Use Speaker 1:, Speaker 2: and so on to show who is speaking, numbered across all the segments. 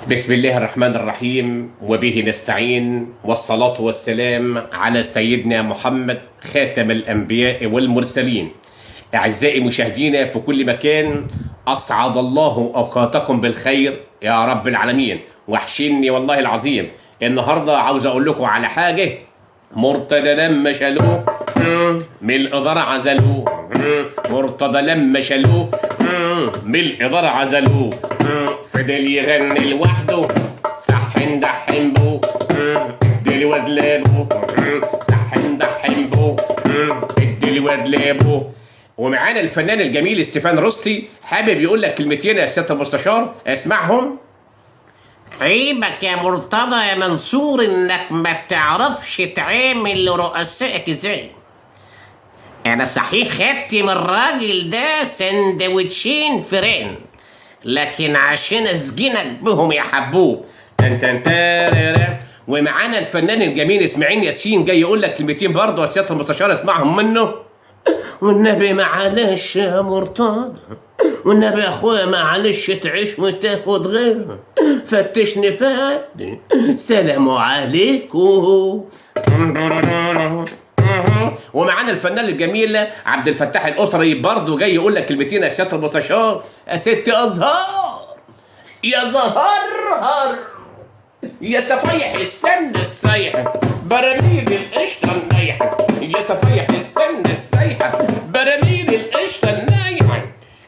Speaker 1: بسم الله الرحمن الرحيم، وبه نستعين، والصلاة والسلام على سيدنا محمد خاتم الأنبياء والمرسلين. أعزائي مشاهدينا في كل مكان، أسعد الله أوقاتكم بالخير يا رب العالمين. وحشيني والله العظيم. النهاردة عاوز أقول لكم على حاجة. مرتضى لما شالوه من الإدارة عزلوه، مرتضى لما شالوه من الإدارة عزلوه، فضل يغني لوحده صحن دحن بو ادي الواد لابو، صحن دحن بو ادي الواد لابو. ومعانا الفنان الجميل ستيفان روستي، حابب يقول لك كلمتين يا سيادة المستشار، اسمعهم. عيبك يا مرتضى يا منصور انك ما بتعرفش تعامل رؤسائك ازاي. انا صحيح خدت من الراجل ده سندوتشين فران، لكن عشان اسجنك بهم يا حبوب. تن تن تارارا. ومعانا الفنان الجميل اسماعيل ياسين جاي يقول لك كلمتين برضه يا سيادة المستشار، اسمعهم منه. والنبي معلش يا مرتضى، والنبي يا اخويا معلش، تعيش وتاخد غير فتشني فاتني. سلام عليكم. ومعانا الفنان الجميل عبد الفتاح الاسري برضه جاي يقول لك كلمتين يا سيادة المستشار. يا ست ازهار يا زهرهر يا صفايح السمن السايحة براميل القشطة النايحة، يا صفايح السمن السايحة براميل القشطة النايحة.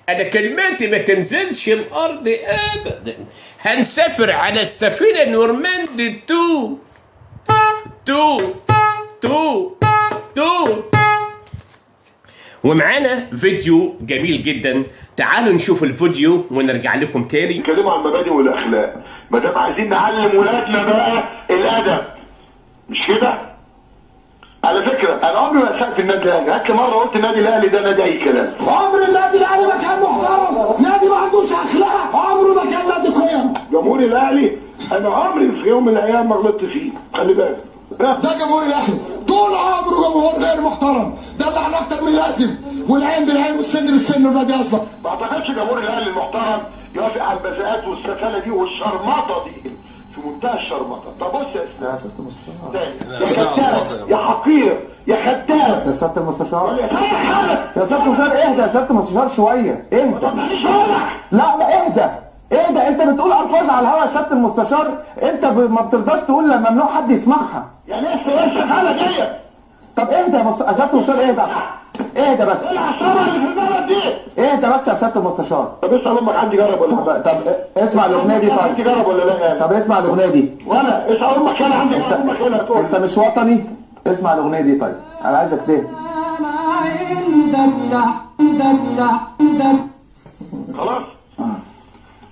Speaker 1: أنا كلماتي ما تنزلش الأرض أبدا. هنسافر على السفينة نورماندي two two two two. ومعانا فيديو جميل جدا، تعالوا نشوف الفيديو ونرجع لكم تاني.
Speaker 2: نتكلموا عن المبادئ والاخلاق، ما دام عايزين نعلم ولادنا بقى الادب، مش كده؟ على فكرة انا عمري ما اسأت النادي الاهلي، هات لي مرة قلت النادي الاهلي ده نادي اي كلام.
Speaker 3: عمر النادي الاهلي ما كان محترم، نادي ما عندوش اخلاق، عمره ما كان نادي قيم.
Speaker 2: جمهور الاهلي انا عمري في يوم من الايام ما غلطت فيه، خلي بالك.
Speaker 3: ده جمهور الاهلي طول عمره جمهور غير محترم، دلعنا اكتر من اللازم، والعين بالعين والسن بالسن والنادي اصلا.
Speaker 2: ما اعتقدش جمهور الاهلي المحترم يوافق على البذاءات والسفاله دي والشرمطه دي، في منتهى الشرمطه. طب بص يا اسلام،
Speaker 3: يا سيادة المستشار،
Speaker 2: يا كذاب يا حقير يا خدام
Speaker 3: يا سيادة المستشار،
Speaker 2: يا حالك
Speaker 3: يا سيادة المستشار اهدى يا سيادة المستشار شوية، اهدى. لا لا اهدى اهدى، انت بتقول الفاظ على الهوا يا سيادة المستشار، انت ما بترضاش تقول لما ممنوع حد يسمعها.
Speaker 2: يعني ايه السفاله دي؟
Speaker 3: طب اهدى يا سيادة المستشار، اهدى اهدى بس.
Speaker 2: ايه العصابة اللي في البلد دي؟
Speaker 3: اهدى بس يا سيادة المستشار.
Speaker 2: طب اسال امك عندي جرب ولا لا؟
Speaker 3: طب اسمع الاغنية دي.
Speaker 2: عندي
Speaker 3: طيب
Speaker 2: جرب ولا لا يعني؟
Speaker 3: طب اسمع الاغنية دي.
Speaker 2: وانا اسال امك انا عندي امك هنا تقول
Speaker 3: انت مش وطني؟ اسمع الاغنية دي. طيب انا عايزك تهدى.
Speaker 2: خلاص.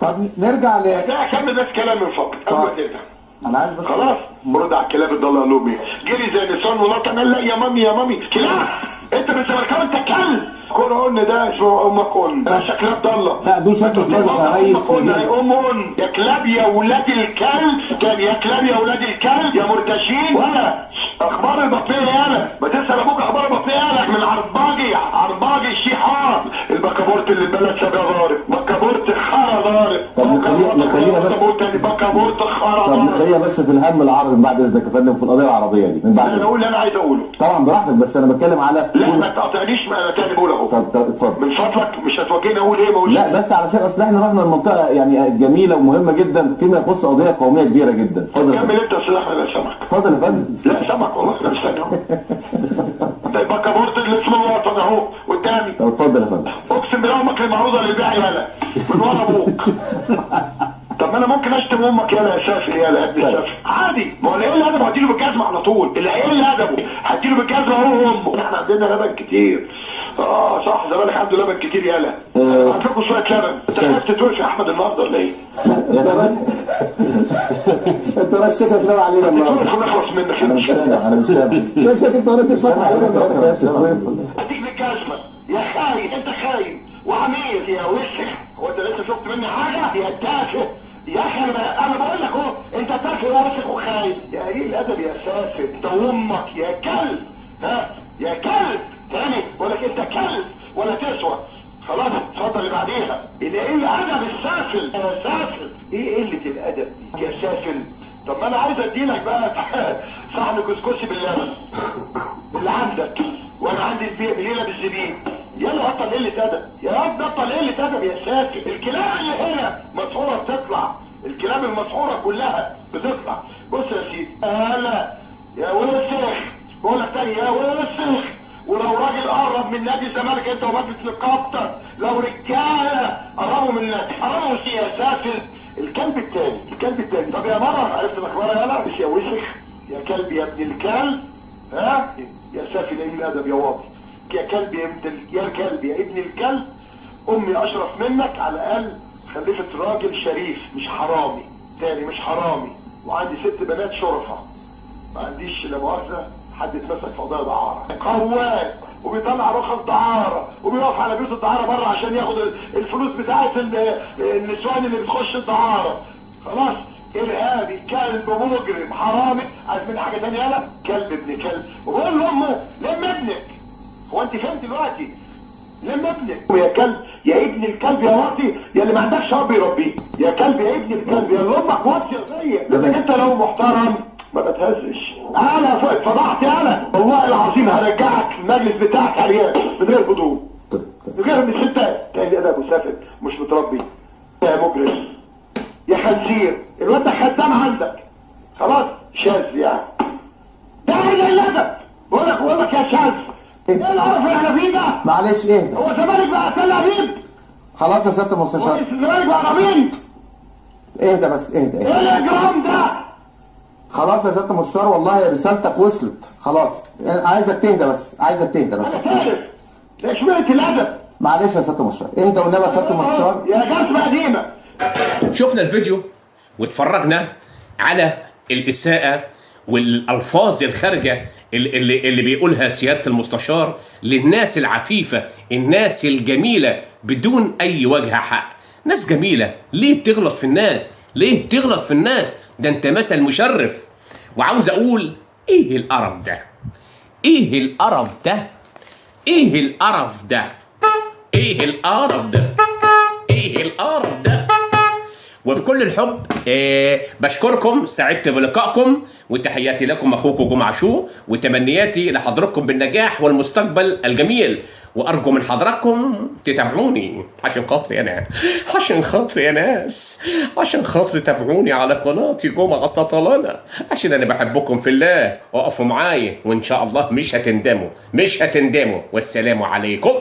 Speaker 3: طب نرجع ل
Speaker 2: لا كمل بس كلام من فضلك قبل ما ترجع.
Speaker 3: انا عايز بس
Speaker 2: خلاص برد على الكلاب الضالة لامي جري زي نسان ونطن قال لا يا مامي يا مامي كلاب، انت من زملكاوي انت كلب. كون قلنا ده اسمه امك قلنا ده شكلاب ضالة.
Speaker 3: لا دول شكل كلاب يا ريس.
Speaker 2: قلنا ام قلنا يا كلاب يا ولاد الكلب، كان يا كلاب يا ولاد الكلب يا مرتشين. وانا اخبار البطنيه يالا، ما تسال ابوك اخبار البطنيه يالا من عرباجي، عرباجي الشيحات البكابورت اللي البلد شبه ضارب، بكابورت خرا ضارب.
Speaker 3: طب نخلينا بس،
Speaker 2: بكابورت خرا
Speaker 3: طب
Speaker 2: ضارب.
Speaker 3: نخليها بس في الهم العربي من بعد اذنك يا فندم، في القضية العربية دي من بعد.
Speaker 2: انا اقول اللي انا عايز اقوله
Speaker 3: طبعا براحتك، بس انا بتكلم على
Speaker 2: لا ما تقاطعنيش، ما انا تاني بقول اهو.
Speaker 3: طب اتفضل
Speaker 2: من فضلك مش هتواجهني اقول ايه ما اقولش.
Speaker 3: لا بس علشان اصل احنا رحنا المنطقة يعني جميلة ومهمة جدا فيما يخص قضية قومية كبيرة جدا. اتفضل يا
Speaker 2: كمل
Speaker 3: فندم.
Speaker 2: انت يا استاذ احمد، انا سامعك.
Speaker 3: اتفضل يا فندم.
Speaker 2: لا سامعك والله انا مستني اهو. طيب بكابورت اللي اسمه الوطن اهو قدامي.
Speaker 3: طب اتفضل يا فندم.
Speaker 2: اقسم بالله امك المعروضة للبيع يالا من ورا ابوك. طب ما انا ممكن اشتم امك يالا يا سافل يالا يا ابن السافل عادي. ما هو اللي هيقل ادبه هديله بالجزمه على طول، اللي هيقل ادبه هديله بالجزمه هو وامه. احنا عندنا لبن كتير. اه صح، زمالك عنده لبن كتير يالا. هات لكم شوية لبن. انت خايف تتوقف يا احمد النهارده ولا ايه؟
Speaker 3: يا فندم انت رش شكلك ناوي علينا النهارده.
Speaker 2: تتوقف ونخلص منك.
Speaker 3: انا مش سامع، انا مش سامع. شكلك انت قريت الفتحة علينا النهارده.
Speaker 2: اديك بالجزمه يا خاين، انت خاين وعميل يا وسخ. هو انت لسه شفت مني حاجة يا تافه يا اخي؟ انا بقول لك اهو انت تافه ووسخ وخاين يا قليل الادب يا سافل. انت وامك يا كلب، ها يا كلب تاني بقول لك انت كلب ولا تسوى. خلاص اتفضل اللي بعديها. اللي ايه الادب السافل يا سافل؟ ايه قلة الادب دي يا سافل؟ طب ما انا عايز اديلك بقى صحن كسكسي باللبن اللي عندك، وانا عندي بليلة بالزبيب. يلا بطل قلة ادب يا رب، بطل قلة ادب يا سافل. الكلاب اللي هنا مسحوره بتطلع، الكلاب المسحوره كلها بتطلع. بص يا سيدي، هلا يا وسخ، بقول لك تاني يا وسخ. ولو راجل قرب من نادي الزمالك انت ومجلس نقابتك، لو رجاله قربوا من النادي، قربوا يا سافل. الكلب التاني، الكلب التاني. طب يا مرة عرفت الاخبار يالا؟ مش يا وسخ يا كلب يا ابن الكلب، ها يا سافل يا ابن الادب يا واطي، يا كلب يا ابن يا كلب يا ابن الكلب. امي اشرف منك، على الاقل خلفت راجل شريف مش حرامي، تاني مش حرامي. وعندي 6 بنات شرفه، ما عنديش لا مؤاخذة حد اتمسك في قضايا دعاره، قواد وبيطلع رخص دعاره وبيقف على بيوت الدعاره بره عشان ياخد الفلوس بتاعه النسوان اللي بتخش الدعاره. خلاص، ارهابي، كلب، مجرم، حرامي. عايز مني حاجة ثانية؟ يالا كلب ابن كلب. وبقول لامه لم ابنك، هو انت فين دلوقتي؟ لم ابنك يا كلب يا ابن الكلب يا واطي، يا اللي ما عندكش اب يربيك، يا كلب يا ابن الكلب، يا اللي امك واطية زيك. لانك انت لو محترم ما بتهزش. انا فوق اتفضحت انا والله العظيم، هرجعك المجلس بتاعك عريان من غير هدوم، من غير من ستات. تاني انا ابو سافل مش متربي يا مجرم يا خنزير. الواد ده خدام عندك خلاص، شاذ يعني، ده ايه الادب؟ بقول لك يا شاذ، ايه القرف اللي احنا فيه ده؟
Speaker 3: معلش اهدى.
Speaker 2: هو الزمالك بقى تل ابيب؟
Speaker 3: خلاص يا سيادة المستشار،
Speaker 2: الزمالك بقى مين؟
Speaker 3: اهدى بس، اهدى.
Speaker 2: ايه الاجرام ده؟
Speaker 3: خلاص يا سيادة المستشار، والله رسالتك وصلت. خلاص عايزك تهدى بس، عايزك تهدى بس.
Speaker 2: انا تعرف ده شوية الادب.
Speaker 3: معلش يا سيادة المستشار، اهدى والنبي يا سيادة المستشار.
Speaker 2: يا جزمه قديمة.
Speaker 1: شفنا الفيديو واتفرجنا على الاساءة والالفاظ الخارجة اللي بيقولها سيادة المستشار للناس العفيفة، الناس الجميلة، بدون اي وجه حق. ناس جميلة، ليه بتغلط في الناس؟ ليه بتغلط في الناس؟ ده انت مثل مشرف. وعاوز اقول ايه القرف ده؟ ايه القرف ده؟ ايه القرف ده؟ ايه القرف ده؟ ايه القرف ده؟ وبكل الحب بشكركم، سعدت بلقائكم، وتحياتي لكم اخوكم جمعة شو، وتمنياتي لحضراتكم بالنجاح والمستقبل الجميل. وارجو من حضراتكم تتابعوني عشان خاطري انا، عشان خاطري يا ناس، عشان خاطري تابعوني على قناتي جمعة سطلانة، عشان انا بحبكم في الله. وقفوا معايا وان شاء الله مش هتندموا، مش هتندموا. والسلام عليكم.